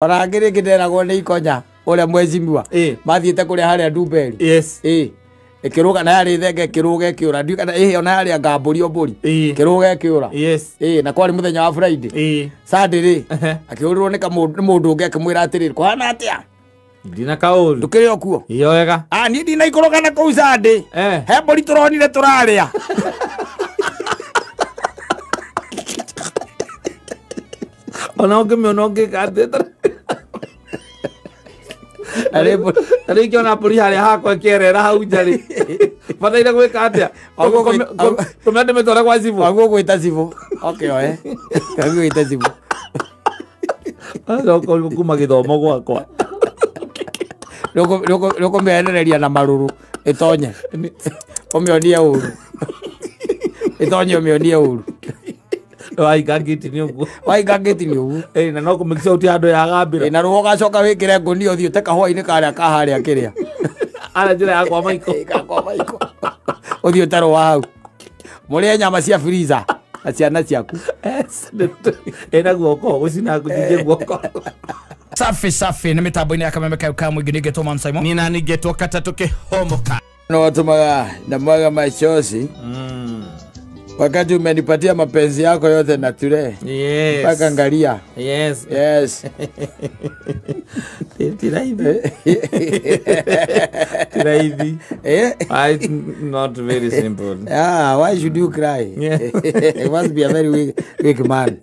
Ona angĩ rĩngĩ nderagwo nĩ ikonya ũrĩa mwecimiwa mathiĩte kũrĩa harĩa Ndumberi. Yes. Ĩkĩrũga na yarĩ thenge ĩkĩrũga ĩkĩũra. Ndiũĩ kana ĩhĩ ona yarĩ anga mbũri o mbũri. Ĩkĩrũga ĩkĩũra. Yes. Na kwarĩ mũthenya wa Friday. Sunday rĩ, akĩhũrĩrwo nĩ mũndũ ũngĩ akĩmwĩra atĩrĩrĩ, kũhana atĩa? Ndina kaũru. Ndũkĩrĩ o kuo? Iyo wega. Ah, niĩ ndinaikũrũka na kũu Sunday. He mbũri tũronire tũrarĩa. Ona ũngĩmĩona ũngĩka atĩa? Ta rĩu ingĩona mbũri harĩa hakwa ĩkĩerera hau nja rĩ, bataire gwĩka atĩa? Kũmĩa ndĩmĩtware gwa cibũ. Waguo gwĩta cibũ. Ũkĩoe. Waguo gwĩta cibũ. Acoka kuma gĩthomo gwakwa. Nĩũkũmĩenereria na marũrũ ĩtonye. Ũmĩonie ũru. Ĩtonye ũmĩonie ũru. Wahinga ngĩti nĩ ũguo. Wahinga ngĩti nĩ ũguo. Na no kũmĩkisha ũti handũ yagambĩra. Na rũa ũgacoka wĩkĩre ngũnia ũthiĩ ũte kahũa-inĩ karĩa ka harĩa kĩrĩa. Harĩa njĩra ya kwa Maiko. Ka kwa Maiko. Ũthiĩ ũte rũa hau. Mũrĩe nyama cia freezer na ciana ciaku. Ĩna guoko, gũcina ngũcinje guoko. Safi safi nĩ mĩtambo-inĩ ya Kameme kau ka mũingĩ nĩngetwo Man Simon. Nina nĩngetwo Katatũ Kĩhomoka. No watumaga na mwaga machozi. Wakati umenipatia mapenzi yako yote na tule. Yes. Mpaka angalia. Yes. Yes. Tiraithi. Tiraithi. It's not very simple. Yeah, why should you cry? Yeah. You must be a very weak man.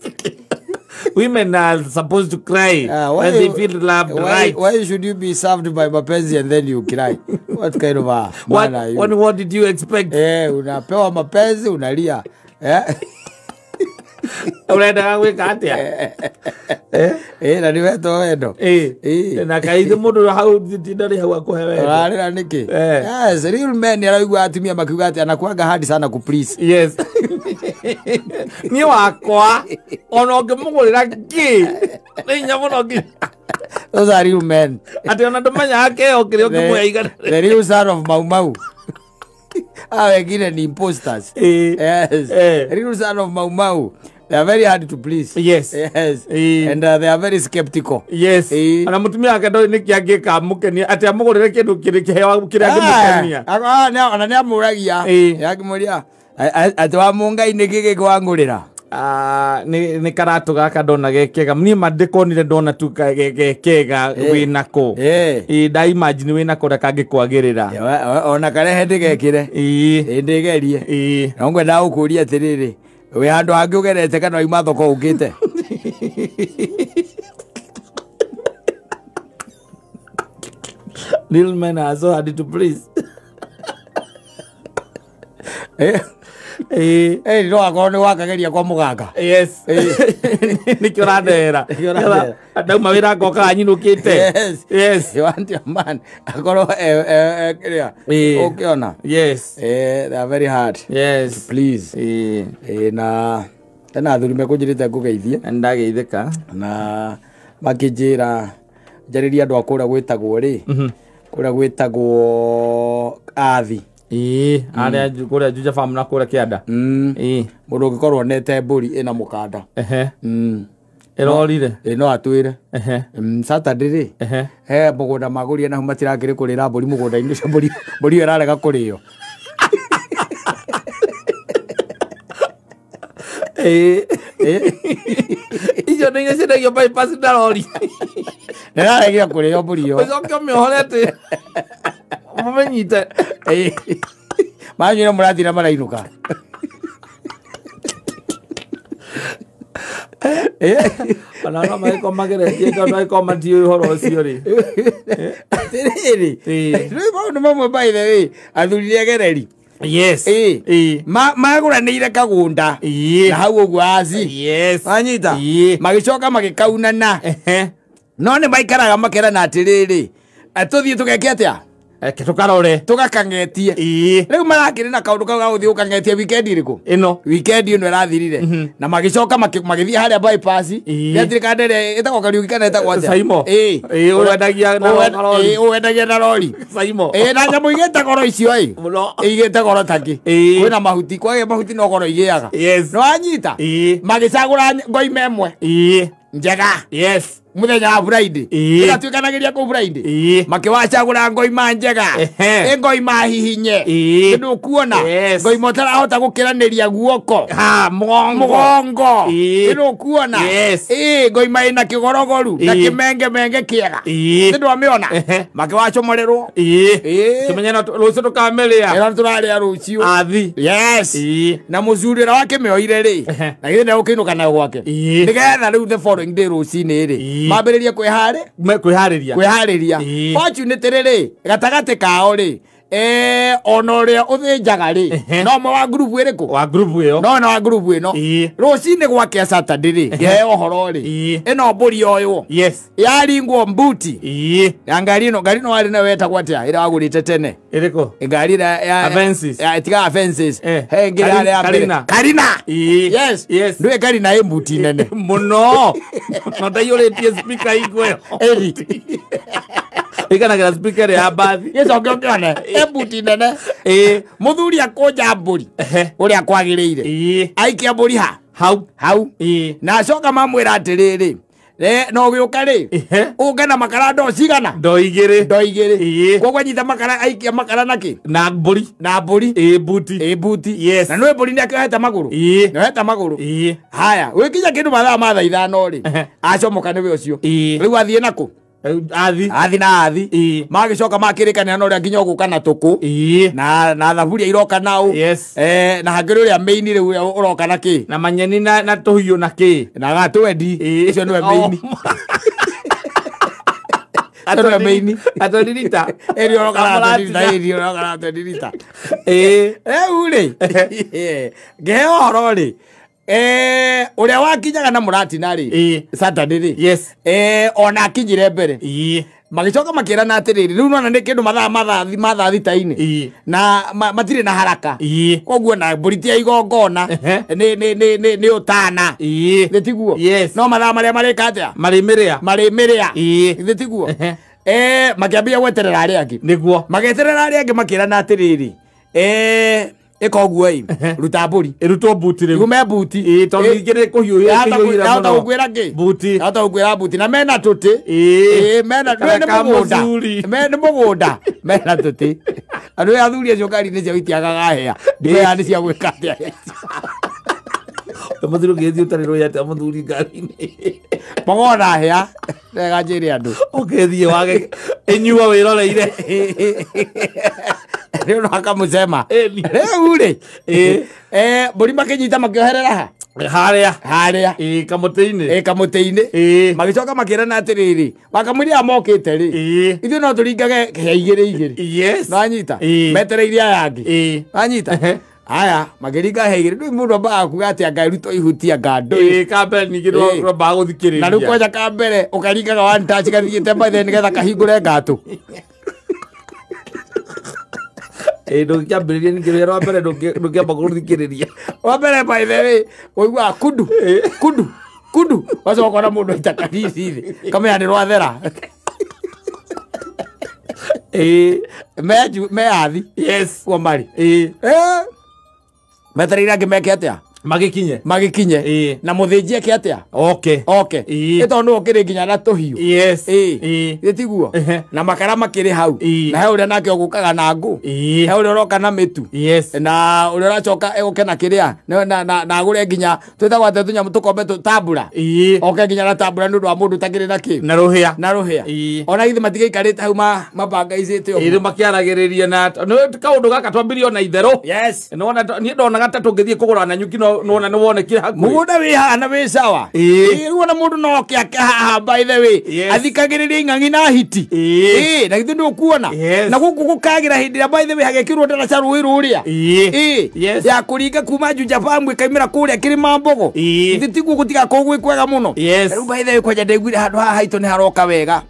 Women are supposed to cry when they feel loved, right? Why should you be served by mapenzi and then you cry? What kind of a man are you? What did you expect? Unapewa mapenzi, unalia. Unaendaga gwĩka atĩa? Na nĩ wetwo wendo. Na kaithe mũndũ hau ndarĩ hau akũhe wendo. Ũrarĩra nĩkĩ? Yes, real men araigua atumia makiuga atĩ anakuanga hard sana ku please. Yes. Niĩ wakwa ona ũngĩmũgũrĩra kĩ nĩ hinya mũno nginya. Those are real men. Atĩ ona ndũmenyaga kĩheo kĩrĩa ũngĩmũhe igana. The real son of Mau Mau. Hao wengine ni imposters. Yes. Real son of Mau Mau. They are very hard to please. Yes. Yes. And they are very skeptical. Yes. Ana mutumia wake ndoĩ nĩkĩ angĩka amũkenie atĩ amũgũrĩre kĩndũ kĩrĩ kĩheo kĩrĩa angĩmũkenia. Ona nĩ amũragia. Akĩmũria atĩ wa mũngai nĩkĩ gĩkwangũrĩra? Nĩ karatũ gaka ndona ge kega. Niĩ ma ndĩkonire ndona tu ge kega wĩnako. Nda imagine wĩnako ũrĩa kangĩkwagĩrĩra. Ona karehe ndĩgekĩre. Ndĩgerie. No ngwendaga gũkũria atĩrĩrĩ, wĩ handũ hangĩ ũgerete kana wauma thoko ũkĩte? Real men are so hard to please. No akorwo nĩ wakageria kwa mũganga. Yes. Nĩkĩo ũrandehera. Ndauma wĩra ngokaga nyinũkĩte. Yes. Yes. You want your man akorwo kĩrĩa ũkĩona. Yes. They are very hard. Yes. To please. Na tena athuri mekũnjĩrĩte ngũgeithie. Ndageithĩka. Na makĩnjĩra njarĩrie andũ a kũrĩa gwĩtagwo rĩ. Kũrĩa gwĩtagwo Athi. Arĩa kũrĩa Juja Farm na kũrĩa kĩanda. Mũndũ ũngĩkorwo onete mbũri ĩna mũkanda. Ĩrorire. No atwĩre. Saturday rĩ, he mũgũnda magũrire na matirakĩrĩ kũrĩra mbũri mũgũnda-inĩ ũcio, mbũri ĩyo ĩrarega kũrĩo. Icio nĩ iria ciendagio bypass na rori. Nĩraregire kũrĩo mbũri ĩyo. Ũcoke ũmĩohore atĩ mũmĩnyite. Manyuire mũrathira marainũka. Ona no magĩkorwo mageretie tondũ angĩkorwo matiũĩ ũhoro ũcio rĩ. Atĩrĩrĩ, rĩu maũndũ mamwe by the way, athuri nĩ egereri. Yes. Magũranĩire kagũnda. Na hau ũguo aci. Yes. Wanyita? Magĩcoka magĩkaunana. No nĩ maikaraga makerana atĩrĩrĩ, tũthiĩ tũgeke atĩa? Tũkarore. Tũgakang'etie. Rĩu marakĩrĩ na kaũndũ kau ga gũthiĩ gũkang'etia weekend ĩrĩkũ? Ĩno. Weekend ĩno ĩrathirire. Na magĩcoka magĩthiĩ harĩa bypass. Gĩatirĩ kanda ĩrĩa ĩtagwo Kariũki kana ĩtagwo atĩa? Saimo. Ũwendagia na rori. Ũwendagia na rori. Saimo. Na nyamũ igĩte goro icio ĩ. Igĩte goro takĩ. Kwĩna mahuti, kwagĩa mahuti no goro igĩaga. Yes. Nĩwanyita? Magĩcagũra ngoima ĩmwe. Njega. Yes. Muthenya wa Friday. Ĩgatuĩkanagĩria kũu Friday. Makĩwacagũra ngoima njega. Ngoima hihinye. Nĩũkuona. Ngoima ũtarahota gũkĩranĩria guoko. Ha, mũgongo. Nĩũkuona. Ngoima ĩna kĩgorogoru na kĩmengemenge kĩega. Nĩndwamĩona. Makĩwacomorerwo. Kĩmenya no rũciũ tũkamĩrĩa. Ĩra tũrarĩa rũciũ. Athi. Yes. Na mũcuri ũrĩa wakĩmĩoire rĩ. Na githĩ ndegũkĩinũka nayo gwake. Nĩgetha rĩu the following day rũcinĩ rĩ. Mambĩrĩrie kwĩharĩria. Fortunately rĩ, gatagatĩ kao rĩ, ona ũrĩa ũthĩnjaga rĩ, no ũmwe wa group ĩrĩkũ? Wa group ĩyo. No wa group ĩno. Rũcinĩ gwakĩa Saturday rĩ, ngĩheo ũhoro rĩ, ĩno mbũri yoywo. Yes. Yaringwo mbuti. Ya ngari ĩno, ngari ĩno warĩ nayo wetagwo atĩa? Ĩrĩa wagũrĩte tene. Ĩrĩkũ? Ngari ĩrĩa ya Avensis. Tiga Avensis. He ngĩrĩ harĩa ya mbere. Karina. Yes. Yes. Ndũĩ Karina ĩ mbuti nene. Mũno. No ndaiyũrĩtie speaker igwe. Ĩri. Ikanagĩra speaker ya bathi. Gĩcoke ũkĩone. Ĩ mbuti nene. Mũthuri akũnja mbũri. Ũrĩa kwagĩrĩire. Aikia mbũri ha? Hau. Hau. Na acoka mamwĩra atĩrĩrĩ. No ũgĩũka rĩ, ũke na makara ndoo cigana? Ndoo igĩrĩ. Ndoo igĩrĩ. Koguo anyita makara, aikia makara na kĩ? Na mbũri. Na mbũri. Mbuti. Mbuti. Yes. Na nĩũĩ mbũri nĩakĩohete magũrũ? Nĩohete magũrũ. Haya, gwĩkinya kĩndũ mathaa ma thaa ithano rĩ, acomoka nĩwe ũcio. Rĩu athiĩ nakũ? Athi. Athi na athi. Magĩcoka makĩrĩkanĩra na ũrĩa nginya ũgũka na tũkũ. Na thaburia iroka nao. Yes. Na hakĩrĩ ũrĩa main rĩu ũrĩa ũroka na kĩ? Na manyeni na tũhiũ na kĩ? Na gatwendi. Ũcio nĩwe main. Ũcio nĩwe main. Atwendirita. Ĩrĩ ũroka na atwendirita, ĩrĩ ũroka na atwendirita. Rĩu rĩ, ngĩheo ũhoro rĩ, ũrĩa wakinyaga na mũratina rĩ, Saturday rĩ, Yes. ona akinyire mbere. Magĩcoka makĩrana atĩrĩrĩ, rĩu nona nĩ kĩndũ mathaa ma thaa thita-inĩ. Na matirĩ na haraka. Koguo na mbũri ti ya igongona, nĩ ũtana. Githĩ tiguo? Yes. No mathaa marĩa marĩka atĩa? Marĩmĩrĩa. Marĩmĩrĩa. Githĩ tiguo? Makĩambia gweterera arĩa angĩ. Nĩguo. Magĩeterera arĩa angĩ makĩrana atĩrĩrĩ, ĩka ũguo ĩ, ruta mbũri. Ĩrutwo mbuti rĩu. Igume mbuti. Tondũ ningĩ nĩ kũhiũhia ĩkĩhiũhĩra Yahota mũno. gũkwĩra kĩ? Mbuti. Yahota gũkwĩra mbuti. Na mena tũtĩ. Mena, Kana nĩ mũgũnda. kamũthuri. Nĩ mũgũnda. Mena tũtĩ. Andũ aya athuri acio ngari-inĩ ciao itiagaga hĩa. Ndĩmeraga nĩ cia gwĩka atĩa. Mũthuri ũngĩthiĩ ũtarĩ rũĩ atĩa mũthuri ngari-inĩ. Magona hĩa. Rega njĩre andũ. Ũngĩthiĩ wage ĩnyua wĩroreire. Rĩu no akamũcema. Rĩu rĩ, mbũri makĩnyita makĩoherera ha? Harĩa. Harĩa. Kamũtĩ-inĩ. Kamũtĩ-inĩ. Magĩcoka makĩrana atĩrĩrĩ, wakamũiria mokĩte rĩ, ithuĩ no tũringage hĩa igĩrĩ igĩrĩ. Yes. Nĩwanyita? Metereire aya angĩ. Nĩwanyita? Aya, makĩringa hĩa igĩrĩ. Rĩu mũndũ ambaga kuga atĩ anga ĩrutwo ihuti anga ndũĩ. Kambere ningĩ nĩwambaga gũthikĩrĩria. Na rĩu kwanja kambere ũkaringaga one touch gathiĩte by then nĩgetha kahingũre ngatũ. Ndũngĩambĩrĩria ningĩ wĩra wa mbere ndũngĩamba gũthikĩrĩria. Wa mbere by the way, ũiguaga kundu, kundu, kundu. Wacoka ũkona mũndũ aita kanini thĩ. Kamenya nĩ rwathera. Me athi. Yes. Kuo marĩ. Metereire angĩ meke atĩa? Magĩkinye. Magĩkinye. Na mũthĩnji eke atĩa? Oke. Oke. Ĩ tondũ nĩwe ũkĩrĩ nginya na tũhiũ. Yes. Githĩ tiguo? Na makara makĩrĩ hau. Na he ũrĩa nake ũgũkaga na ngũ. He ũrĩa ũroka na mĩtu. Yes. Na ũrĩa ũracoka egũke na kĩrĩa. Na agũre nginya twĩtagwo atĩa tũnyamũ tũkombe tambura. Oke nginya na tambura nĩ ũndũ wa mũndũ ũtakĩrĩ na kĩ? Na rũhĩa. Na rũhĩa. Ona githĩ matigĩikarĩte hau mabangaicĩte ũguo. Rĩu makĩaragĩrĩria na kaũndũ gaka twambirie ona itherũ. Yes. Nĩwona niĩ ndonaga ta tũngĩthiĩ kũgũra na nyuki no nĩwona nĩwonekire hakuhĩ. Mũgũnda wĩ haha na wĩ sawa. Rĩu ona mũndũ no oke ake haha by the way. Athikagĩrĩria ing'ang'i na hiti. Na githĩ ndũkuona? Na gũkũ gũkagĩra hĩndĩ ĩrĩa by the way hagekĩrwo ndaraca rũĩ rũrĩa. Ya kũringa kuma Juja Farm ĩkaimĩra kũrĩa Kĩrĩma Mbogo. Githĩ tiguo gũtigakorwo gwĩ kwega mũno? Rĩu by the way kwanja ndaiguire handũ haha haitũ nĩ haroka wega.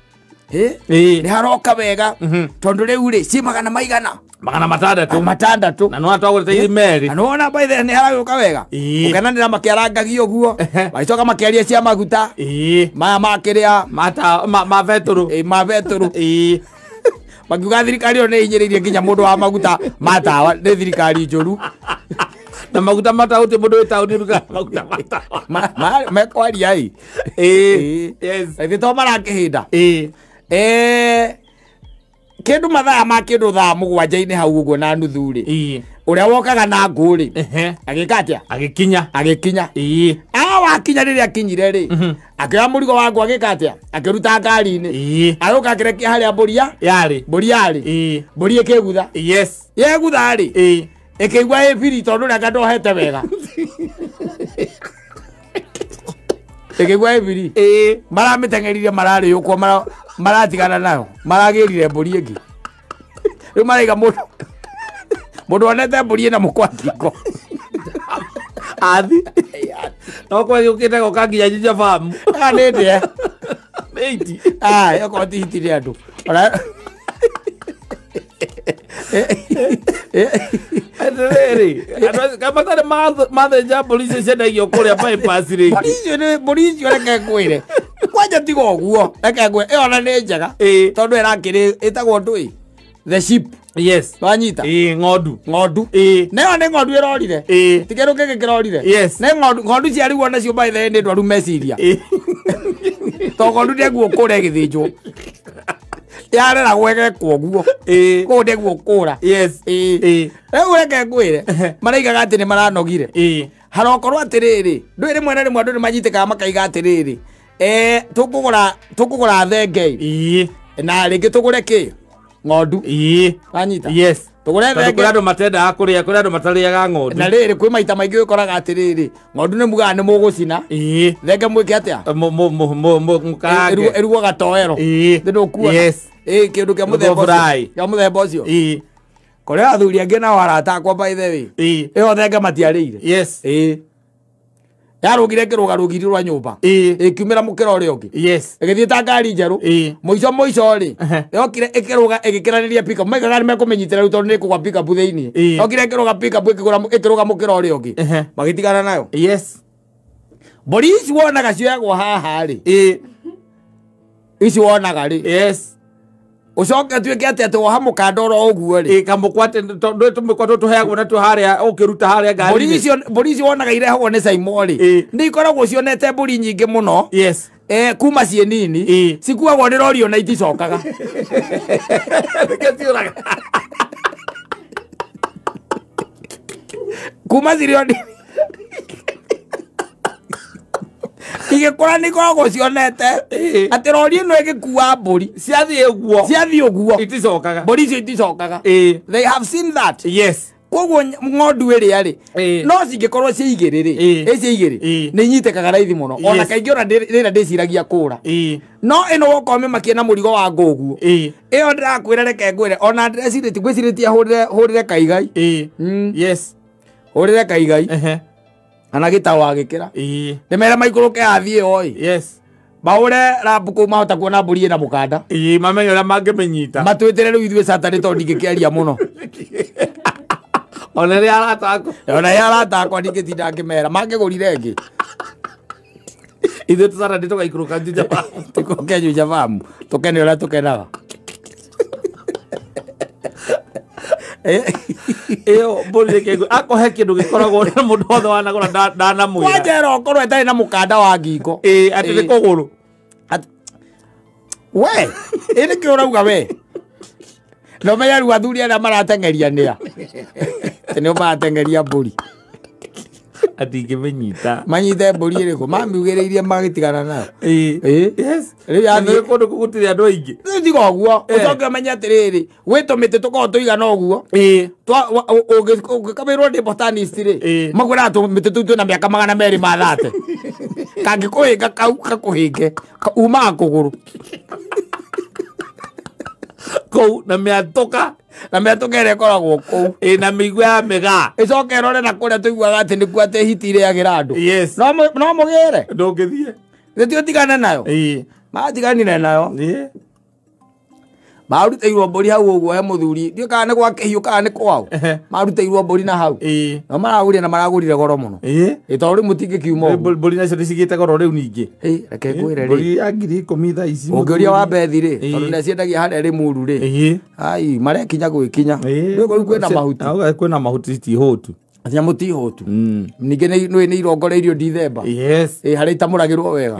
Nĩ haroka wega tondũ rĩu rĩ ci magana maigana? Magana matandatũ. Matandatũ. Na nĩwona twagũrĩte irima erĩ. Na nĩwona by the way nĩ haragĩũka wega. Ũkenanĩra makĩarangagia ũguo. Magĩcoka makĩaria cia maguta. Maya makĩrĩa ma betũrũ. Ma betũrũ. Makiuga thirikari ĩyo nĩ ĩhinyĩrĩirie nginya mũndũ wa maguta ma tawa nĩ thirikari njũru. Na maguta matawa uti mundu wi tauni ruga maguta matawa. Ma mekwaria i. Eh. Yes. Ithe to marakihinda. Eh. Eh. Kindu mathaa ma kindu thaa 7 hau uguo na nuthu ri. Uria wokaga na ngũ ri. Agika atia? Agikinya. Agikinya. Awa kinya riria akinyire ri. Akioya murigo wa ngũ agika atia? Akiruta ngari-ini. Agoka akirekia haria mbũri yari. Mbũri yari. Mbũri ikigutha. Yes. Yegutha ri. Ikigua ĩ biri tondu ũrĩa ndohete wega. Ikigua ĩ biri. Maramĩteng'eririe mararĩũkwo maratigana nayo. Maragĩrire mbũri ĩngĩ. Rĩu maraiga mũndũ mũndũ onete mbũri ĩna mũkwa ngingo. Athi. No kwa gĩũkĩte goka nginya Juja Farm. Nĩ ndĩe. Nĩ iti. Ai, okorwo ti hiti nĩ andũ. Ona Atĩrĩrĩ, andũ matarĩ mathĩnja mbũri icio ciendagio kũrĩa bypass rĩngĩ. Mbũri icio nĩ mbũri icio reke ngwĩre. Kwanja tiga ũguo, reke ngwĩre ĩyo ona nĩ njega. Tondũ ĩrakĩrĩ ĩtagwo ndũĩ. The sheep. Yes. Wanyita. Ng'ondu. Ng'ondu. Nayo nĩ ng'ondu ĩrorire. Ti kĩndũ kĩngĩ kĩrorire. Yes. Nĩ ng'ondu, ng'ondu ciarigwo nacio by the way nĩ ndwaru meciria. To ng'ondu ndĩguo kũra ĩgĩthĩnjwo. Yareragwo ĩgekwo ũguo. Kũu ndĩguo kũra. Yes. Rĩu reke ngwĩre, maraigaga atĩ nĩ maranogire. Harokorwo atĩrĩrĩ, ndũĩ rĩmwe na rĩmwe andũ nĩ manyitĩkaga makaiga atĩrĩrĩ, tũkũgũra thenge. Na rĩngĩ tũgũre kĩ? Ng'ondu. Wanyita? Yes. Tũgũre thenge. Kũrĩ andũ matendaga kũrĩa, kũrĩ andũ matarĩaga ng'ondu. Na rĩrĩ kwĩ maita maingĩ ũkoraga atĩrĩrĩ, ng'ondu nĩ mugaga nĩ mũgũcina. Thenge mwĩke atĩa? Mũkarange. Ĩrugwo gatoero. Nĩ ndũkuona? Yes. Kĩndũ kĩa mũthemba ũcio. Kĩa mũthemba ũcio. Kũrĩ athuri angĩ nao arata akwa by the way. Ĩyo thenge matiarĩire. Yes. Yarũgire ĩkĩrũga rũgiri rwa nyũmba. Ĩkiumĩra mũkĩra ũrĩa ũngĩ. Yes. Ĩgĩthiĩ ta ngari njerũ. Mũico mũico rĩ, yokire ĩkĩrũga ĩgĩkĩranĩria pickup. Maigaga nĩ mekũmĩnyitĩra rĩu tondũ nĩ ĩkũgwa pickup thĩinĩ. Yokire ĩkĩrũga pickup ĩkĩrũga mũkĩra ũrĩa ũngĩ. Magĩtigana nayo. Yes. Mbũri ici wonaga cioyagwo haha rĩ. Ici wonaga rĩ. Yes. Ucoke tuike atĩ atĩ woha mũkanda oro ũguo rĩ. Kamũkwate tondũ tũmĩkwate tũheagwo natuo harĩa ũkĩruta harĩa ngari-inĩ. Mbũri icio wonaga irehagwo nĩ Saimo rĩ. Nĩ ikoragwo cionete mbũri nyingĩ mũno. Yes. Kuma ciĩ nini. Cikuagwo nĩ rori ona iticokaga. Nĩkĩo ciũraga. Kuma cirĩ o nini. Igĩkũra nĩ ikoragwo cionete atĩ rori ĩno ĩgĩkua mbũri ciathiĩ ũguo. Ciathiĩ ũguo. Iticokaga. Mbũri icio iticokaga. They have seen that. Yes. Koguo ng'ondu ĩrĩa rĩ, no cingĩkorwo ciĩ igĩrĩ rĩ, ĩ ciĩ igĩrĩ, nĩ inyitĩkaga raithi mũno. Ona kaingĩ ona rĩrĩa ndĩciragia kũra. No ĩno woka ũmĩmakie na mũrigo wa ngũ ũguo. Ĩyo ndĩrakwĩra reke ngwĩre, ona ndĩrecirĩtie, ngwĩcirĩtie hũrĩre kaigai. Yes. Hũrĩre kaigai. Ana gĩtaũ agĩkĩra. Ndĩmere maikũrũke athiĩ oĩ. Yes. Mahũre rambu kũu mahota kuona mbũri ĩna mũkanda. Mamenye ũrĩa mangĩmĩnyita. Matwĩtĩre rĩu ithuĩ Saturday tondũ ndingĩkĩaria mũno. Ona rĩrĩa arata akwa. Ona rĩrĩa arata akwa ndingĩtinda ngĩmera. Mangĩgũrire ĩngĩ. Ithuĩ Saturday tũgaikũrũka Juja Farm. Tũikũrũke Juja Farm. Tũkene ũrĩa tũkenaga. Ĩyo mbũri reke akũhe kĩndũ gĩkoragwo na mũndũ wothe wanagũra ndanamwĩra. Kwanja ĩro ũkorwo ĩtarĩ na mũkanda wa ngingo. Atĩ nĩ kũgũrũ. We, ĩ nĩkĩ ũrauga we? Na ũmenye rĩu athuri arĩa marateng'eria nĩa? Atĩ nĩo marateng'eria mbũri. Atingĩmĩnyita. Manyite mbũri ĩrĩkũ? Mamiugĩrĩirie magĩtigana nayo. Yes. Rĩu yathiĩ kũndũ kũu gũtirĩ andũ aingĩ. Rĩu tiga ũguo, ũcoke ũmenye atĩrĩrĩ, gwĩ tũmĩtĩ tũkoragwo tũigana ũguo. Ũngĩkamĩrwo nĩ botanist rĩ, makwĩraga tũmĩtĩ tũu twĩna mĩaka 200 ma 30. Kangĩkũhĩnga kau gakũhĩnge, umaga kũgũrũ. Kũu na mĩatũka. Na mĩatũka ĩrĩa ĩkoragwo kũu. Na mĩigua ya mĩgaa. Ĩcoke ĩrore na kũrĩa tũiguaga atĩ nĩkuo atĩ hiti irĩagĩra andũ. Yes. No mũgĩre. Ndũngĩthiĩ. Gĩtĩ ũtigane nayo. Matiganire nayo. Marutĩirwo mbũri hau ũguo he mũthuri. Ndiũĩ kana nĩ gwa kĩhiũ kana nĩ kwao. Marutĩirwo mbũri na hau. No maragũrire na maragũrire goro mũno. Tondũ rĩu mũtingĩkiuma ũguo. Mbũri nacio nĩcigĩte goro rĩu ningĩ. Reke ngwĩre rĩ. Mbũri ya 10,000 thaa ici. Ũngĩũria wa Bethi rĩ, tondũ nĩciendagia harĩa Rĩmuru rĩ. Ai, marekinya gwĩkinya. Rĩu kwĩna mahuti. Kwĩna mahuti citihũtu. Nyamũ ti hũtu. Ningĩ nĩ irongoreirio Dithemba. Yes. Harĩa itamũragĩrwo wega.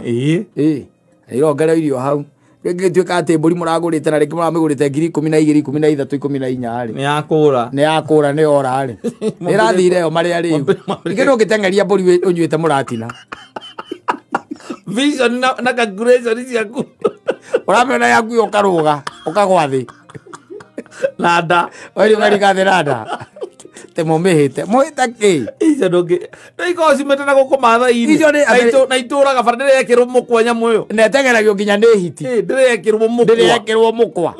Irongoreirio hau. Rĩngĩ tuĩka atĩ mbũri mũragũrĩte na rĩngĩ mũramĩgũrĩte 12,000 13 14 rĩ. Nĩ yakũra. Nĩ yakũra nĩ yora rĩ. Nĩ ĩrathire yo marĩa rĩu. Ningĩ ndũngĩteng'eria mbũri ũnyuĩte mũratina. Vision na calculation ciaku. Ũramĩona yaku ũkarũga ũkagwa thĩ. Na nda. Ũrĩ ũkarika thĩ na nda. Te mũmĩhĩte. Mũhĩte kĩ? Icio ndũngĩ. No ikoragwo ciumĩte na gũkũ Maathai-inĩ. Icio nĩ Na itũraga bara ndĩrekĩrwo mũkwa nyamũ ĩyo. Na ĩteng'eragio nginya nĩ hiti. Ndĩrekĩrwo mũkwa. Ndĩrekĩrwo mũkwa.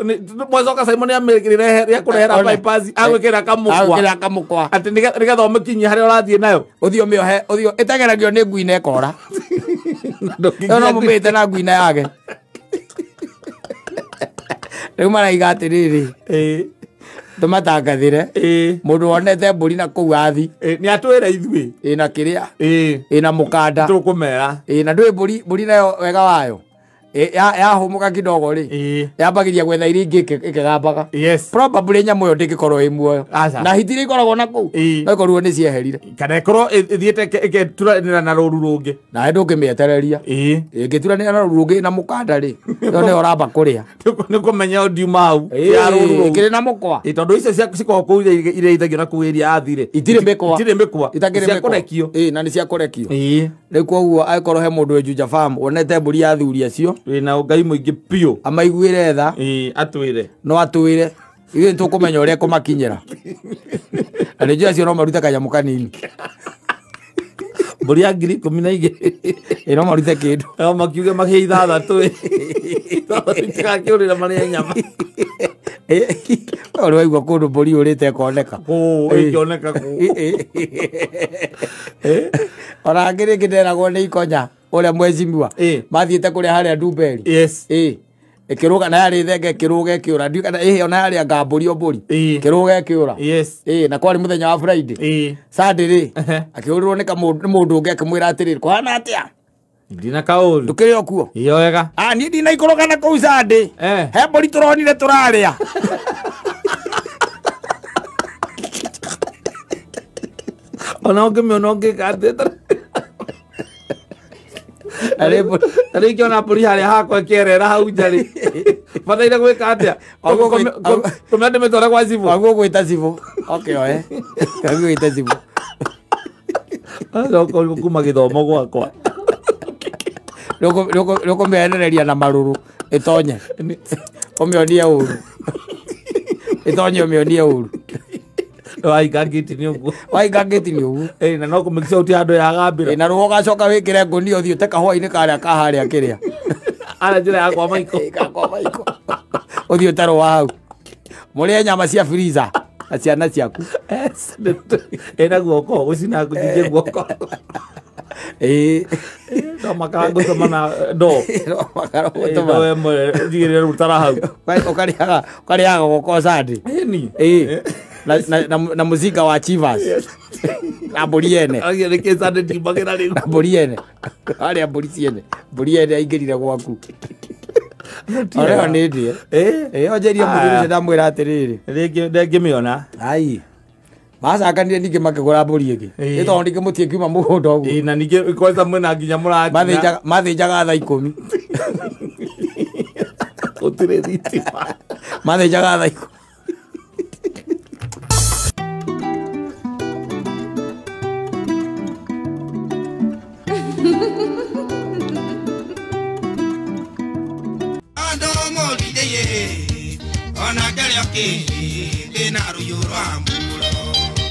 Mwacoka Simon nĩamĩrĩre rĩa kũrehera bypass agwĩkĩra kamũkwa. Agwĩkĩra kamũkwa. Atĩ nĩgetha ũmĩkinyie harĩa ũrathiĩ nayo. Ũthiĩ ũmĩohe, ũthiĩ ĩteng'eragio nĩ ngui na ĩkora. Ĩyo no mũmĩhĩte na ngui na yage. Rĩu maraiga atĩrĩrĩ. Tũmatangathĩre. Mũndũ wonete mbũri na kũu athi. Nĩ atwĩre ithuĩ. Ĩna kĩrĩa. Ĩna mũkanda. Tũkũmera. Na ndũĩ mbũri nayo wega wayo. Yahũmũka kidogo rĩ. Yambagĩria gwetha iria ingĩ ĩkĩgambaga. Yes. Probably nyamũ ĩyo ndĩngĩkorwo ĩ muoyo. Na hiti iria ikoragwo na kũu. No ikorwo nĩ cieherire. Kana ĩkorwo ĩthiĩte ĩgĩturanĩra na rũru rũngĩ. Nawe ndũngĩmĩetereria. Ĩngĩturanĩra na rũru rũngĩ na mũkanda rĩ. Ĩyo nĩyo ũramba kũrĩa. Nĩ kũmenya ndiuma hau. Ya rũru rũu. Ĩkĩrĩ na mũkwa. Tondũ icio cikoragwo kũu iria irĩithagio na kũu area ya Athi rĩ. Itirĩ mĩkwa. Itirĩ mĩkwa. Itakĩrĩ Cia mĩkwa. kũrekio. Na nĩ cia kũrekio. Rĩu koguo angĩkorwo he mũndũ wĩ Juja Farm wonete mbũri ya athuri acio. Wĩna Ngai mũingĩ biũ. Amaiguĩre tha. Atwĩre. No atwĩre. Ithuĩ nĩtũkũmenya ũrĩa kũmakinyĩra. Na nĩ njũĩ acio no marute kanyamũ kanini. Mbũri ya 12,000. No marute kĩndũ. No makiuge mahĩa 6. Itigakĩũrĩra marĩe nyama. Ũrĩ waigua kũndũ mbũri yũrĩte ĩkoneka. Kũũ ĩngĩoneka kũũ. Ona angĩ rĩngĩ nderagwo nĩ ikonya ũrĩa mwecimiwa. Mathiĩte kũrĩa harĩa Ndumberi. Yes. Ĩkĩrũga na yarĩ thenge ĩkĩrũga ĩkĩũra. Ndiũĩ kana ona yarĩ anga mbũri o mbũri. Ĩkĩrũga ĩkĩũra. Yes. Na kwarĩ mũthenya wa Friday. Sunday rĩ, akĩhũrĩrwo nĩ mũndũ ũngĩ akĩmwĩra atĩrĩrĩ, kũhana atĩa? Ndina kaũru. Ndũkĩrĩ o kuo? Ĩyo wega. Niĩ ndinaikũrũka na kũu Sunday. He mbũri tũronire tũrarĩa. Ona ũngĩmĩona ũngĩka atĩa? Ta rĩu ingĩona mbũri harĩa hakwa ĩkĩerera hau nja rĩ, bataire gwĩka atĩa? Kũmĩoya ndĩmĩtware gwa cibũ. Waguo gwĩta cibũ. Ũkĩoe. Waguo gwĩta cibũ. Acoka kuma gĩthomo gwakwa. Nĩũkũmĩenereria na marũrũ ĩtonye. Ũmĩonie ũru. Ĩtonye ũmĩonie ũru. Wainga ngĩti nĩ ũguo. Wainga ngĩti nĩ ũguo. Na no kũmĩkisha ũti handũ yagambĩra. Na rũa ũgacoka wĩkĩre ngũnia ũthiĩ ũte kahũa-inĩ karĩa ka harĩa kĩrĩa. Harĩa njĩra ya kwa Maiko. Ka kwa Maiko. Ũthiĩ ũte rũa hau. Mũrĩe nyama cia freezer na ciana ciaku. Ĩna guoko, gũcina ngũnjie guoko. No makara ngũcoma na ndoo. No makara ngũcoma. Ndoo ĩmwe njigĩrĩre rũtara hau. Ũkarĩaga guoko Sunday. Ĩni. Na mũcinga wa Chivas. Na mbũri ene. Nĩkĩ Sunday ndiumagĩra rĩu? Na mbũri ene. Harĩa mbũri ciene. Mbũri ene aingĩrire gwaku. Ona ĩyo nĩ ndĩe. Onjerie mũthuri ũcio ndamwĩra atĩrĩrĩ. Rĩngĩ ndĩngĩmĩona. Ai. Macakanire ningĩ makĩgũra mbũri ĩngĩ. Nĩ tondũ ningĩ mũtiĩkiuma mũgũnda ũguo. Na ningĩ kwanza mwĩna nginya mũratina. Mathĩnjaga thaa 10. Gũtirĩ thitima. Mathĩnjaga thaa 10.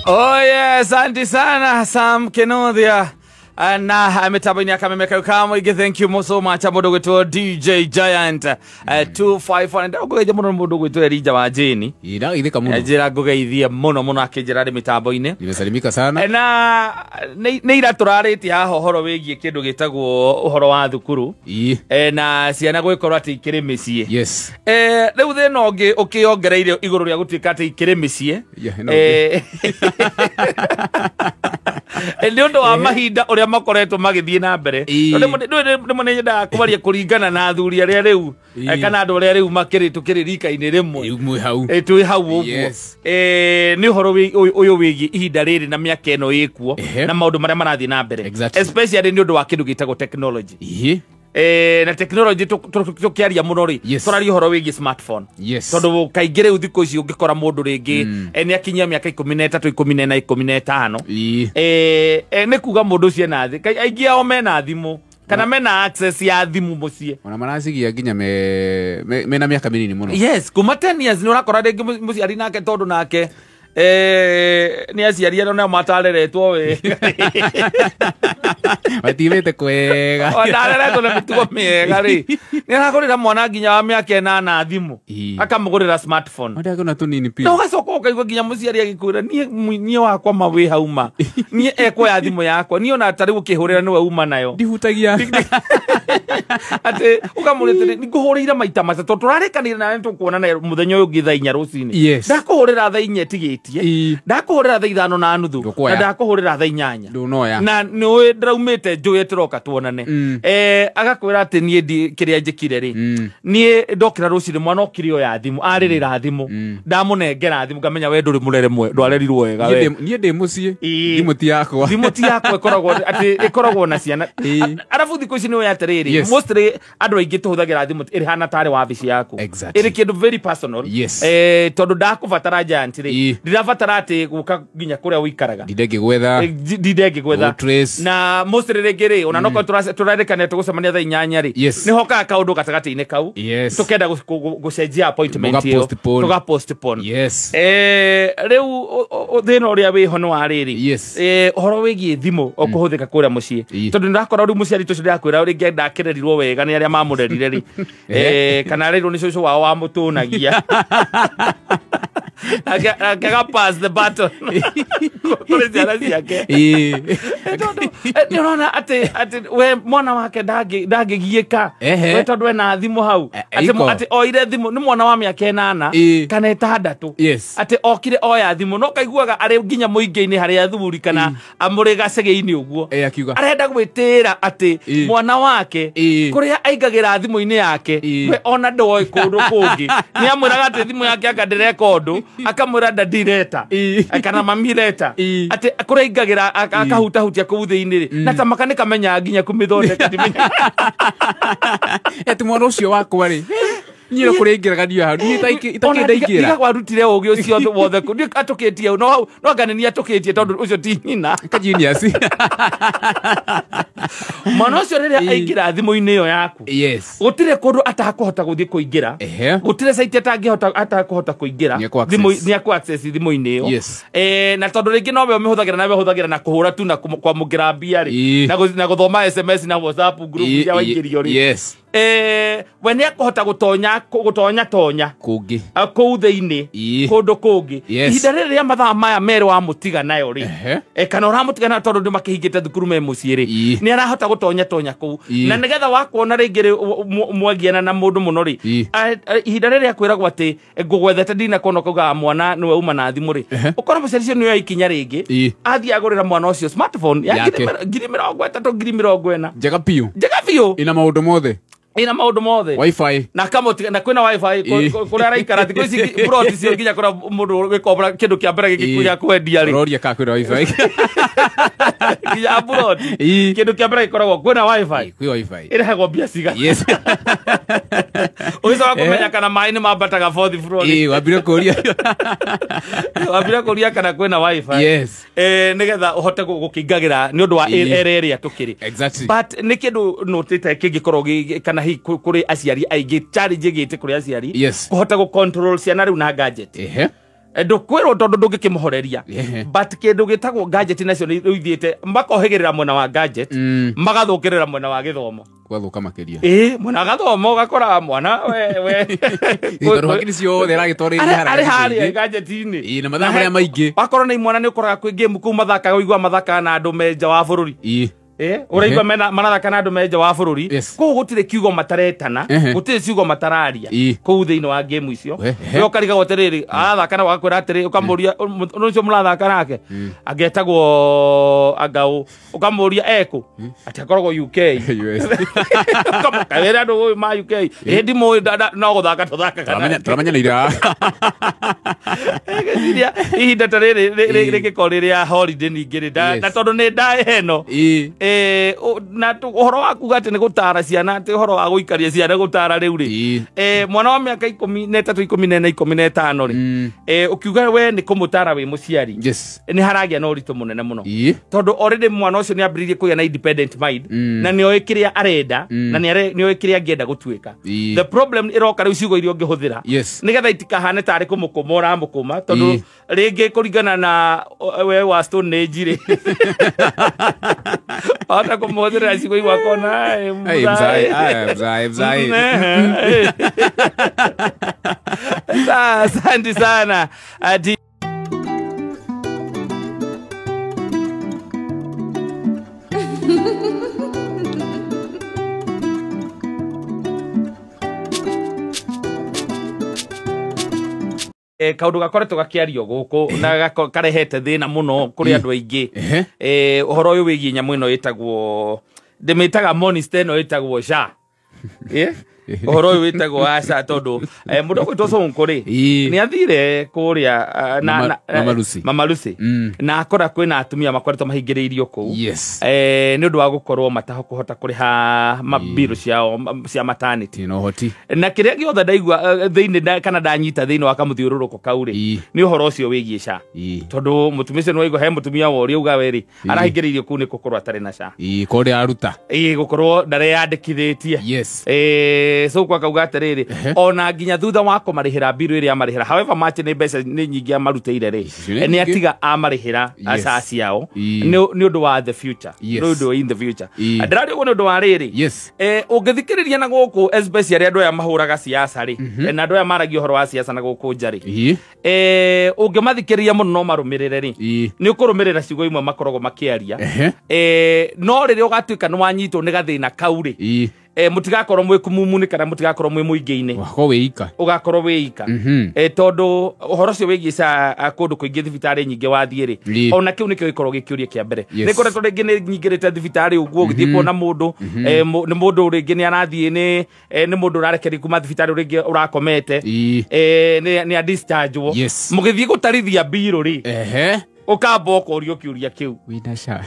Oh yes, asante sana Sam Kenothia. Na mitambo-inĩ ya Kameme kau ka mũingĩ. Thank you so much mũndũ gwĩtwo DJ Giant 254. Ndagũgeithia mũno mũndũ gwĩtwo Elijah wa Jane. Ndageithĩka mũno. Njĩra ngũgeithie mũno mũno akĩnjĩra arĩ mĩtambo-inĩ. Nimesalimika sana. Na nĩ ira tũrarĩtie haha ũhoro wĩgiĩ kĩndũ gĩtagwo ũhoro wa thukuru. Na ciana gwĩkorwo atĩ ikĩrĩ mĩciĩ. Yes. Rĩu thĩna ũngĩ ũkĩongereire igũrũ rĩa gũtuĩka atĩ ikĩrĩ mĩciĩ. Nĩ ũndũ wa mahinda ũrĩa makoretwo magĩthiĩ na mbere. Rĩmwe nĩ nyendaga kwaria kũringana na athuri arĩa rĩu kana andũ arĩa rĩu makĩrĩ tũkĩrĩ rika-inĩ rĩmwe. Mwĩ hau. Twĩ hau ũguo. Nĩ ũhoro ũyũ wĩgiĩ ihinda rĩrĩ na mĩaka ĩno ĩkuo na maũndũ marĩa marathiĩ na mbere. Especially nĩ ũndũ wa kĩndũ gĩtagwo technology. Na technology tukiaria muno ri turaria uhoro wigie smartphone. Tondu kaingĩ rĩu thikũ ici ũngĩkora mũndũ rĩngĩ nĩ akinyia mĩaka 13 14 15 nĩ kuga mũndũ ũcio ena thĩ aingĩ ao mena thimũ kana mena access ya thimũ mũciĩ ona maracigia nginya mena mĩaka mĩnini mũno. Yes, kuma 10 years nĩ ũrakora rĩngĩ mũciari nake tondu nake nĩ aciari arĩa nao matareretwo wega matimĩte kwega ndareretwo na mĩtugo mĩega rĩ nĩ aragũrĩra mwana nginya wa mĩaka 8 thimũ akamũgũrĩra smartphone ndagona tũnini pia na ũgacoka ũkaigua nginya mũciari agĩkwĩra niĩ wakwa ma wĩ hau ma niĩ ekuoya thimũ yakwa niĩ ona ta rĩu ũkĩhũrĩra nĩwe uma nayo ndihutagia atĩ ũkamũrĩra atĩrĩ nĩngũhũrĩire maita matatũ tũrarĩkanĩire nawe nĩtũkuonana mũthenya ũyũ ũngĩ thaa 4 rũcinĩ ndakũhũrĩra thaa 4 ĩtigĩtie ndakũhũrĩra thaa 5:30 na ndakũhũrĩra thaa 8 ndũnoya na nĩũĩ ndĩraumĩte njũĩ tũroka tuonane agakwĩra atĩ niĩ kĩrĩa njĩkire rĩ niĩ ndokĩra rũcinĩ mwana okire oya thimũ arĩrĩra thimũ ndamũnengera thimũ ngamenya we ndũrĩ mũrere ndwarerirwo wega we niĩ ndĩ mũciĩ thimũ ti yakwa thimũ ti yakwa ĩkoragwo atĩ ĩkoragwo na ciana arabu thikũ ici nĩũĩ atĩrĩrĩ mostly andũ aingĩ tũhũthagĩra thimũ ĩrĩhana tarĩ wabici yaku ĩrĩ kĩndũ very personal tondũ ndakũbatara giant rĩ ndirabatara atĩ gũka nginya kũrĩa ũikaraga ndindengĩgwetha na mostly rĩngĩ rĩ ona nokorwo tũrarĩkanĩre tũgũcemania thaa 8 rĩ nĩ hokaga kaũndũ gatagatĩ-inĩ kau tũkenda gũcenjia appointment ĩyo tũga postpone. Rĩu thĩna ũrĩa wĩho nĩ wa rĩrĩ ũhoro wĩgiĩ thimũ ũkũhũthĩka kũrĩa mũciĩ tondũ nĩũrakora rĩu mũciari ũcio ndĩrakwĩra rĩngĩ ndakĩrerirwo wega nĩ arĩa mamũrerire rĩ kana arerirwo nĩ cũcũ wao wamũtũnagia akaga pass the baton kũrĩ ciana ciake nĩ ũrona atĩ we mwana wake ndangĩgiĩka we tondũ ena thimũ hau atĩ oire thimũ nĩ mwana wa mĩaka 8 kana 6 atĩ okire oya thimũ no kaiguaga arĩ nginya mũingĩ-inĩ harĩ athuri kana amũrĩ gacege-inĩ ũguo arenda gwĩtĩĩra atĩ mwana wake kũrĩa aingagĩra thimũ-inĩ yake we ona ndoĩ kũndũ kũngĩ nĩ amwĩraga atĩ thimũ yake anga ndĩreka ũndũ akamwĩra ndandireta kana mamireta atĩ kũrĩa aingagĩra akahutahutia kũu thĩinĩ rĩ na tamaka nĩ kamenya nginya kũmĩthondeka ndimenya atĩ mwana ũcio wakwa rĩ niĩ kũrĩa aingĩraga niĩ hau niĩ itakĩenda ingĩra ndiga kwarutire ũgĩ ũcio wothe atũkĩtie no no anga nĩ atũkĩtie tondũ ũcio ti nyina ka genius mwana ũcio rĩrĩa aingĩra thimũ-inĩ ĩyo yaku gũtirĩ kũndũ atakũhota gũthiĩ kũingĩra gũtirĩ site atangĩhota atakũhota kũingĩra thimũ nĩ akũ access thimũ-inĩ ĩyo na tondũ rĩngĩ nowe ũmĩhũthagĩra nawe ũhũthagĩra na kũhũra tu na kwamũkĩra mbia rĩ na gũthoma SMS na WhatsApp group iria waingĩrio rĩ we nĩ akũhota gũtonya gũtonya tonya kũngĩ kũu thĩinĩ kũndũ kũngĩ ihinda rĩrĩ rĩa mathaa maya merĩ wamũtiga nayo rĩ kana ũramũtiga nayo tondũ nĩ makĩhingĩte thukuru me mũciĩ rĩ nĩ arahota gũtonya tonya kũu na nĩgetha wakuona rĩngĩ rĩ mwagiana na mũndũ mũno rĩ ihinda rĩrĩa akwĩragwo atĩ ngũgwethete ndinakuona ũkaugaga mwana nĩwe uma na thimũ rĩ ũkora mũciari ũcio nĩoya ikinya rĩngĩ athiĩ agũrĩra mwana ũcio smartphone ya 30,000 40,000 njega biũ njega biũ ĩna maũndũ mothe ina maũndũ mothe wifi na kamũtiga na kwĩna wifi kũrĩa araikara thikũ ici plot icio nginya kũrĩa mũndũ gĩkombora kĩndũ kĩa mbere gĩkĩ gĩa kwendia rĩ ũroria kana kwĩna wifi nginya plot kĩndũ kĩa mbere gĩkoragwo kwĩna wifi kwĩ wifi ĩrehagwo mbia cigana yes ũgĩcoka kũmenya kana maĩ nĩ mambataga fourth floor wambire kũria wambire kũria kana kwĩna wifi yes nĩgetha ũhote gũkĩingagĩra nĩ ũndũ wa area ĩrĩa tũkĩrĩ but nĩ kĩndũ nũtĩte kĩngĩkorwo kana hi kũrĩ aciari aingĩ challenge ĩgĩte kũrĩ aciari kũhota gũ control ciana rĩu na gadget ndũkwĩrwo tondũ ndũngĩkĩmũhoreria but kĩndũ gĩtagwo gadget nacio nĩ ithiĩte makohĩgĩrĩra mwena wa gadget magathũkĩrĩra mwena wa gĩthomo gwathũka makĩria mwena wa gathomo ũgakora mwana we tondũ hakiri ciothe aragĩtwarĩria arĩ harĩa gadget-inĩ na mathaa marĩa maingĩ wakorwo nĩ imwana nĩ ũkoraga kwĩ game kũu mathakaga ũigua mathakaga na andũ me nja wa bũrũri Uraigua mena marathaka na andu me nja wa bururi kuu gutire kiugo mataretana gutire ciugo matararia kuu thiini wa game icio we ukarigagwo atiriri arathaka na wagakwira atiri ukamuria ucio murathaka nake angetagwo angau ukamuria eku ati akoragwo UK ukamukawira andu ma UK indi mu no guthaka tuthakaga turamenya ira ngeciria ihinda ta riri rĩgĩkorwo rĩrĩa holiday ningĩ rĩ na tondu nĩ ndaĩ ĩno na uhoro wa kuga ati ni gutara ciana ati uhoro wa guikaria ciana gutara riu ri mwana wa miaka 13 14 15 ri ukiuga we ni kumutara wi muciari ni haragia na uritu munene muno tondu already mwana ucio ni ambiririe kugia na independent mind na ni oi kiria arenda na ni oi kiria angienda gutuika. The problem iroka riu ciugo iria ungihuthira nigetha itikahane tari kumukuma uramukuma tondu ringi kuringana na we wa Stone Age ri hata kumuhuthira ciugo igwakona mzai. Asante sana. Kaundu gakoretwo gakiario guku na karehete thina muno kuri andu aingi uhoro uyu wigie nyamu ino itagwo ndimitaga monster ino itagwo SHA uhoro uyu witagwo SHA tondu mundu ugwitwo Sonko ri ni athire kuria na Mama Lucy na akora kwina atumia makoretwo mahingiriirio kuu ni undu wa gukorwo matakuhota kuriha mabiru ciao cia maternity no hoti na kiria giothe ndaigua thiini kana ndanyita thiini wa kamuthiururuko kau ri ni uhoro ucio wigie SHA tondu mutumia ucio niwaigua he mutumia woria uga weri arahingiriirio kuu ni gukorwo atari na SHA ko aruta gukorwo ndareyandikithitie so kwa kauga atiriri ona nginya thutha wa kumarihira biru iria amarihira however much ni mbeca ni nyingi amarutire ri ni atiga amarihira SHA ciao ni undu wa the future ni undu in the future ndirari uguo ni undu wa riri ungithikiriria na guku especially andu aya mahuraga siasa ri na andu aya maragia uhoro wa siasa na guku nja ri ungimathikiriria muno no marumirire ri ni ukurumirira ciugo imwe makoragwo makiaria no riria ugatuika ni wanyitwo ni gathina kau ri mutigakorwo mwi kumumuni kana mutigakorwo mwi muingi-ini ugakorwo wiika ugakorwo wiika tondu uhoro ucio wigie SHA kundu kuingi thibitari nyingi wathie ri ona kiu nikio gikorwo gikiuria kia mbere ni koretwo ringi ni nyingirite thibitari uguo ugithie kuona mundu ni mundu ringi ni arathie ni mundu urarekeria kuma thibitari ringi urakomete ni a discharge wo mugithie gutarithia biru ri ukamba ukorio kiuria kiu wina SHA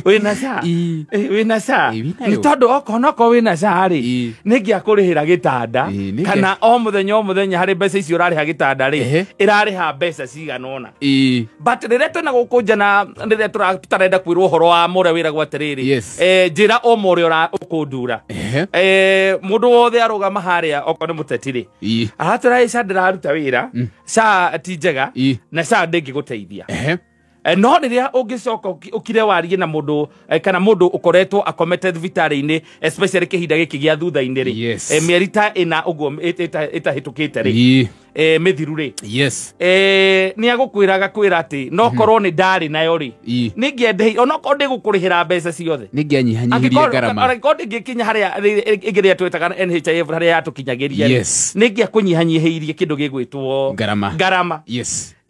wina SHA wina SHA ni tondu okorwo wina SHA ri ningiakurihira gitanda kana o muthenya hari mbeca icio urariha gitanda ri irariha mbeca cigana ona but riria twina guku nja na riria tutarenda kwirwo uhoro wa muria wiragwo atiriri njira o muria ukundura mundu wothe arugama haria okorwo ni muteti ri aratwira SHA ndiraruta wira SHA ti njega na SHA ndingiguteithia no riria ungicoka ukire warie na mundu kana mundu ukoretwo akomete thibitari-ini especially kihinda giki gia thutha-ini ri mieri ta ina uguo itahitukite ri mithiru ri ni agukwira agakwira ati no korwo ni ndari nayo ri ningiende onokorwo ndigukurihira mbeca ciothe ningianyihanyihirie ngarama angĩkorwo ndingĩkinya haria ĩngĩ twĩtaga NHIF haria yatũkinyagiria ningiakunyihanyihirie kindu gĩgwĩtwo ngarama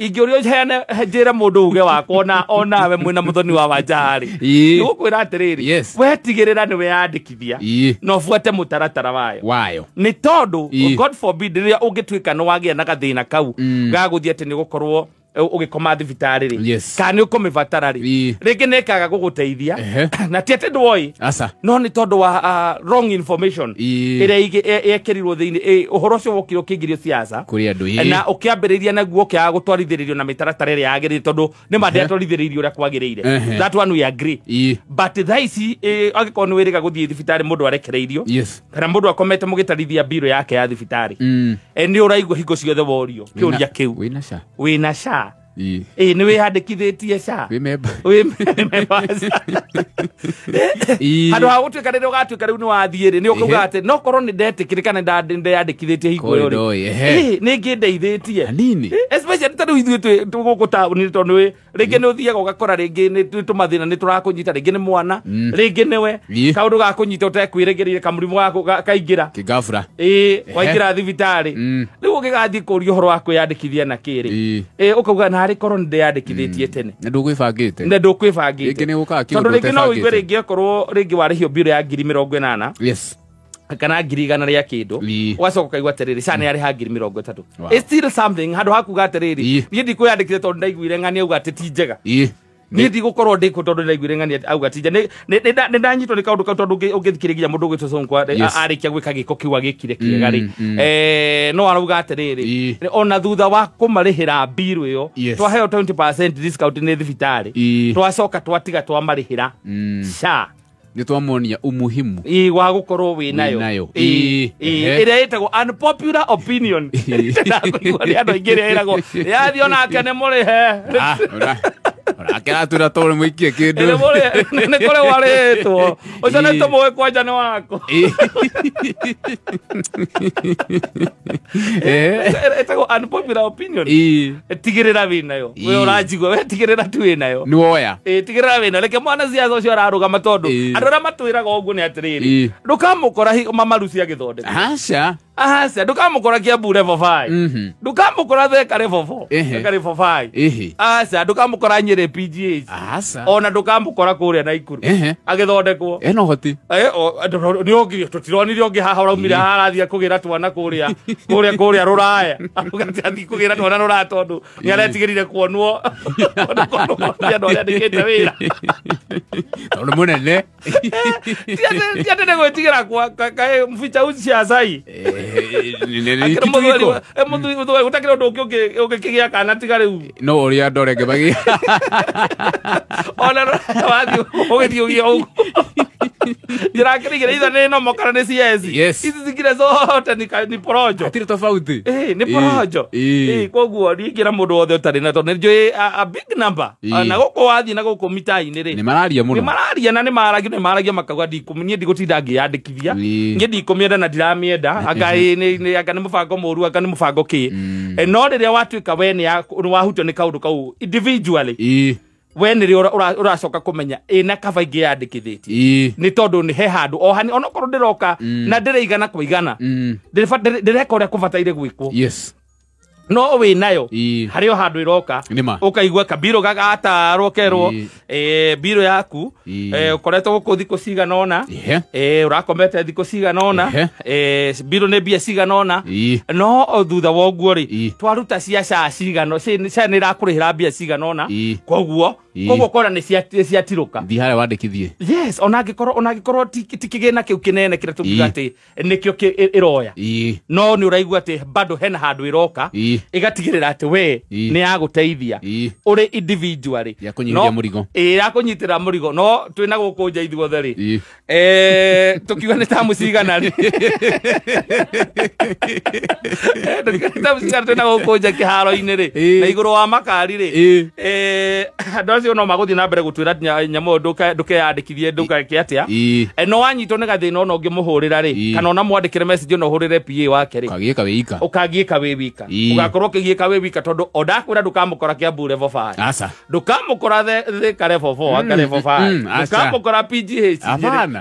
ingĩũrio heane njĩre mũndũ uge wakwa ona onawe mwĩna mũthoni wa Wanjari nĩgũkwĩra atĩrĩrĩ wetigĩrĩra nĩ weyandĩkithia na ũbuate mũtaratara wayo nĩ tondũ God forbid rĩrĩa ũngĩtuĩka nĩ wagĩa na gathĩna kau ga gũthiĩ atĩ nĩ ũgũkorwo ũgĩkoma thibitarĩ rĩ kana nĩ ũkũmĩbatara rĩ rĩngĩ nĩ ĩkaga gũgũteithia na ti atĩ ndwoĩ no nĩ tondũ wa wrong information ĩrĩa yekĩrirwo thĩinĩ ũhoro ũcio wokire ũkĩingĩrio siasa na ũkĩambĩrĩria naguo ũkĩaga gũtwarithĩrĩrio na mĩtaratara ĩrĩa yagĩrĩire tondũ nĩ ma ndĩatwarithĩrĩirio ũrĩa kwagĩrĩire that one we agree but thaa ici angĩkorwo nĩ wĩrĩga gũthiĩ thibitarĩ mũndũ arekereirio kana mũndũ akomete mũgĩtarithia mbirũ yake ya thibitarĩ nĩ ũraigua hingo ciothe worio kĩũria kĩu wĩna SHA Ĩ nĩ wĩyandĩkithĩtie SHA? Wĩ memba. Wĩ memba SHA? Handũ ha gũtuĩka rĩrĩa ũgatuĩka rĩu nĩ wathiĩ rĩ, nĩ ũkauga atĩ no korwo nĩ ndetĩkĩrĩ kana ndeyandĩkithĩtie hingo ĩyo rĩ, nĩ ngĩndeithĩtie hanini, especially ta rĩu ithuĩ gũkũ taũni, tondũ nĩ rĩngĩ nĩ ũthiaga ũgakora rĩngĩ nĩ tũmathĩna nĩ tũrakũnyita, rĩngĩ nĩ mwana, rĩngĩ nĩwe kaũndũ gakũnyita ũtekwĩrĩgĩrĩire, kamũrimũ gaku kaingĩra kĩgabura, ĩ waingĩra thibitarĩ, rĩu ũgĩgathiĩ kũria ũhoro wa kwĩyandĩkithia na kĩrĩ, ĩ ũkauga narĩ korwo nĩ ndeyandĩkithĩtie tene na ndũkwĩbangĩte, na ndũkwĩbangĩte, rĩngĩ nĩ gũkaga kĩũndũ tondũ rĩngĩ no ũigue rĩngĩ okorwo rĩngĩ warĩhio mbirũ ya 80,000, yes, kana 100,000 rĩa kĩndũ, ũgacoka ũkaigua atĩrĩrĩ SHA nĩ yarĩha 30,000. It's still something. Handũ ha kuga atĩrĩrĩ niĩ ndikwĩyandĩkithia tondũ ndaiguire ng'ani auga atĩ ti njega, niĩ ndigũkorwo ndĩkũ tondũ ndaiguire ng'ani auga ti njega. Nĩ ndanyitwo nĩ kaũndũ kau tondũ ũngĩthikĩrĩria mũndũ ũgwĩtwo Sonko arĩkia gwĩka gĩko kĩu agĩkire kĩega rĩ, no arauga atĩrĩrĩ ona thutha wa kũmarĩhĩra mbirũ ĩyo twaheo 20% discount nĩ thibitarĩ, twacoka twatiga twamarĩhĩra SHA, nĩ twamonia umuhimu wa gũkorwo wĩ nayo, ĩrĩa ĩtagwo unpopular opinion. Ndakũigua nĩ andũ aingĩ ĩrĩa ĩragwo yathiĩ onake nĩ mũrĩhe, akeratwĩra tondũ mũikie kĩndũ nĩ kũrĩ warĩtwo ũcio nĩ tũmũĩ kwanja nĩ wako. Ĩtagwo unpopular opinion. Tigĩrĩra wĩ nayo, we ũranjigua, we tigĩrĩra tu wĩ nayo, nĩ woya, tigĩrĩra wĩ nayo. Reke mwana ciaca ũcio ararũgama tondũ andũ arĩa matwĩraga ũguo nĩ atĩrĩrĩ, ndũkamũkora mamaruci agĩthondeka, aca aca, ndũkamũkora Kiambu level 5, ndũkamũkora Thika level 4, Thika level 5, aca, ndũkamũkora Nyĩrĩ PGH, aca, ona ndũkamũkora kũrĩa Naikuru agĩthondekwo. Ena ũhoti nĩ ũngĩ tũtironire ũngĩ haha ũraumire haha arathiĩ kũgĩra twana kũrĩa kũrĩa kũrĩa rũraya, auga atĩ athiĩ kũgĩra twana rũraya tondũ nĩ aretigĩrire kuonwo nĩ andũ arĩa andĩkĩte wĩra tondũ mũnene. Ti atĩ nĩ gwĩtigĩra kaĩ mficha uci acai gũtakĩrĩ ũndũ ũngĩ ũngĩkĩgĩa kana tiga rĩu no ũrĩa andũ arĩa angĩ magĩa ona wathiĩ ũgĩthiĩ ũgĩe ũguo njĩrakĩrigĩra itha nĩ nomo kana nĩ CS, ici cingire zote ni porojo, hatirĩ tofauti, nĩ porojo. Koguo niĩ ingĩra mũndũ wothe ũtarĩ na tondũ nĩ njũĩ a big number na gũkũ wathiĩ na gũkũ mita-inĩ rĩ nĩ mararia mũno, nĩ mararia na nĩ maragia makauga niĩ ndigũtinda ngĩyandĩkithia, niĩ ndikũmĩenda na ndiramĩenda, anga anga nĩ mũbango mũru, anga nĩ mũbango kĩ. No rĩrĩa watuĩka we nĩ wahutio nĩ kaũndũ kau individually, we nĩ rĩo ũracoka kũmenya ĩna kaba ingĩyandĩkithĩtie, nĩ tondũ nĩ he handũ o hani onokorwo ndĩroka na ndĩraigana kwa igana, ndĩreka ũrĩa kũbataire gwĩkwo, yes, no wĩ nayo harĩ o handũ ĩroka ũkaigua kabirũ gagatarwo kerwo mbirũ yaku ũkoretwo gũkũ thikũ cigana ũna, ũrakomete thikũ cigana ũna, mbirũ nĩ mbia cigana ũna, no thutha wa ũguo rĩ twaruta cia SHA cigana, SHA nĩ ĩrakũrĩhĩra mbia cigana ũna, koguo koguo kora nĩ ciatirũka, thiĩ harĩa wandĩkithie. Yes, ona angĩkorwo ti kĩgĩna kĩu kĩnene kĩrĩa tũngiuga atĩ nĩkĩo ĩroya, no nĩ ũraigua atĩ bado hena handũ ĩroka ĩgatigĩrĩra atĩ we nĩ yagũteithia ũrĩ individually, ya kũnyihia mũrigo, ya kũnyitĩra mũrigo. No twĩna gũkũ nja ithuothe rĩ, tũkiuga nĩ tamu cigana rĩ, nĩ tamu cigana twĩna gũkũ nja kĩharo-inĩ rĩ, na igũrũ wa makari rĩ, andũ acio no magũthiĩ na mbere gũtwĩra nyamũ ndũkeyandĩkithie ndũgeke atĩa, no wanyitwo nĩ gathĩna ona ũngĩmũhũrĩra rĩ, kana ona mwandĩkĩre message ona ũhũrĩre PA wake rĩ, ũkagiĩka wĩ wika, ũkagiĩka wĩ wika, ũgakorwo ũkĩgiĩka wĩ wika tondũ o ndakwĩra ndũkamũkora Kiambu level 5, aca, ndũkamũkora Thika level 4, anga level 5, ndũkamũkora PGH,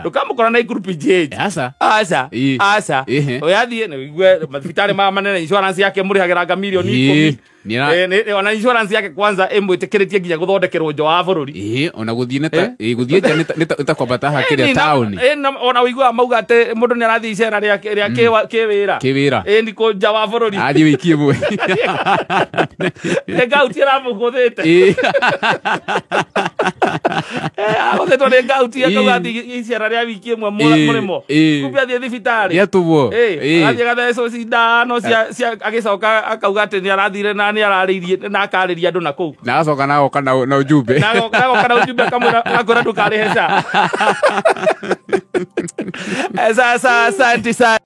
ndũkamũkora Naikuru PGH, aca, aca, aca, ũyathiĩ nĩ ũigue mathibitarĩ maya manene insurance yake mũrĩhagĩra anga mirioni 10, ona insurance yake kwanza ĩmwĩtĩkĩrĩtie nginya gũthondekerwo nja wa bũrũri, ona gũthiĩ gũthiĩ nja nĩ ta kwambata haha kĩrĩa taũni, ona ũiguaga mauga atĩ mũndũ nĩ arathiĩ icera rĩa kĩwĩra, nĩ kũ nja wa bũrũri, athiĩ wiki ĩmwe, nĩ ngauti ĩramũgũthĩte, agũthĩtwo nĩ ngauti akauga athiĩ icera rĩa wiki ĩmwe mũrĩmo, kumbe athiĩ thibitarĩ nĩatũmwo, athiĩ agathecwo cindano agĩcoka akauga atĩ nĩ arathire na nĩ ararĩirie na akarĩria andũ na kũu, na acoka na agoka na ujumbe, na agoka na ujumbe akamwĩra akwĩra ndũkarĩhe SHA. Sasa asante sana.